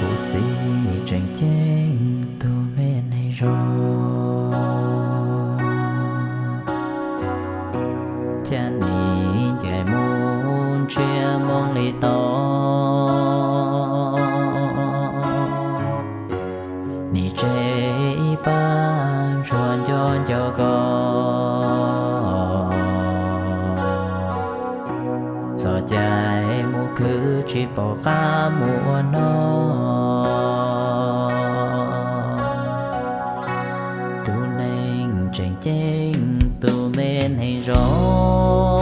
Kuv txiv tseem ceeb tus me neeg zoo, cas nim ncaim mus ntsiag moo li tau. Nim tseg ib pab ntsuag nco nco koj, txog caij mus khwv tsis pom qab mus ua noj. Tus neeg tseem ceeb tus me neeg zoo,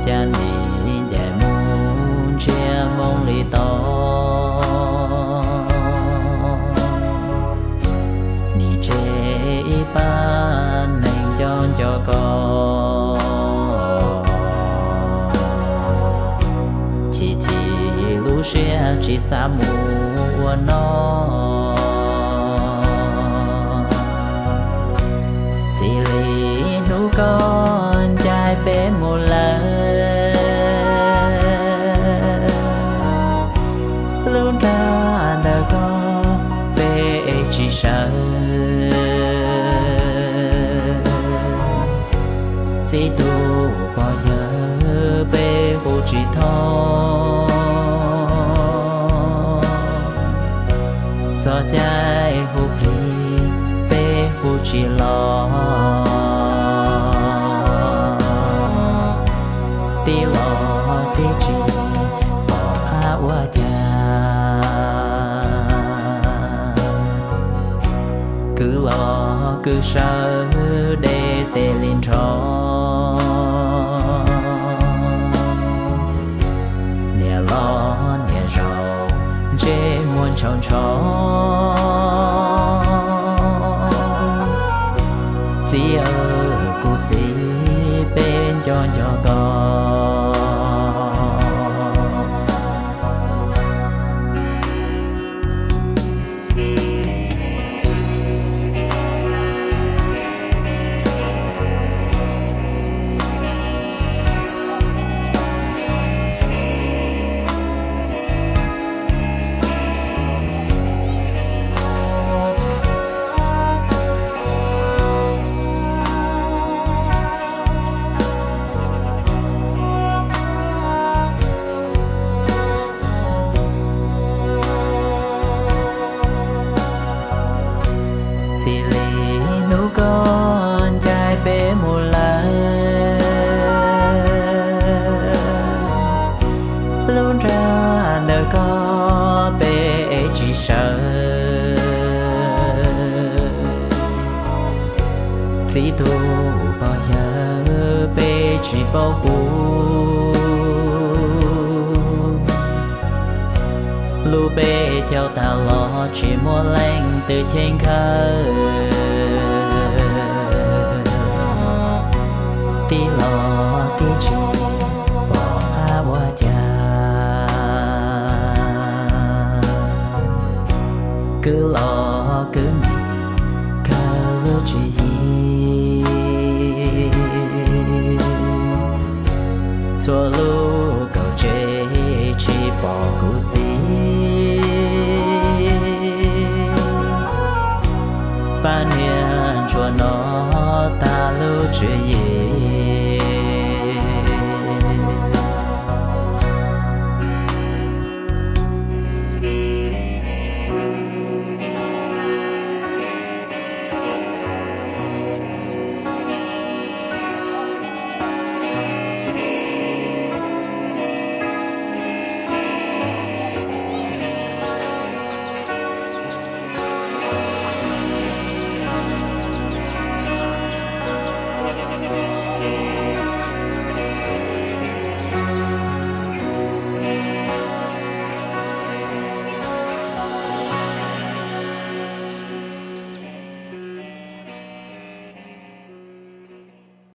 cas nim ncaim mus ntsiag moo li tau. Nim tseg ib pab neeg nco nco koj, chim chim lub siab tsis xav mus ua noj. Txij li hnub koj ncaim peb mus lawm, lub nra ntawm koj peb tsis sawv. Txij tus pog yawg peb hu tsis thoob, txog caij hu plig peb hu tsis los. Tib los tib tsis pom qab ua cas, kwv los kwv sawv deb tej li nrho. Niam los niam zaum ntsej muag ntshau ntshau. Txiv aw, kuv txiv, peb nco nco koj. Txij li hnub koj ncaim peb mus lawm, lub nra ntawm koj peb tsis sawv. Txij tus pog yawg peb tsis paub hu, lub peb caug tag los tsis muaj leej twg cheeb khawb. Tib los tib tsis pom qab ua cas, kwv los kwv nim kawg lub tswv yim. Txhua lub kaum tsev tsis pom kuv txiv.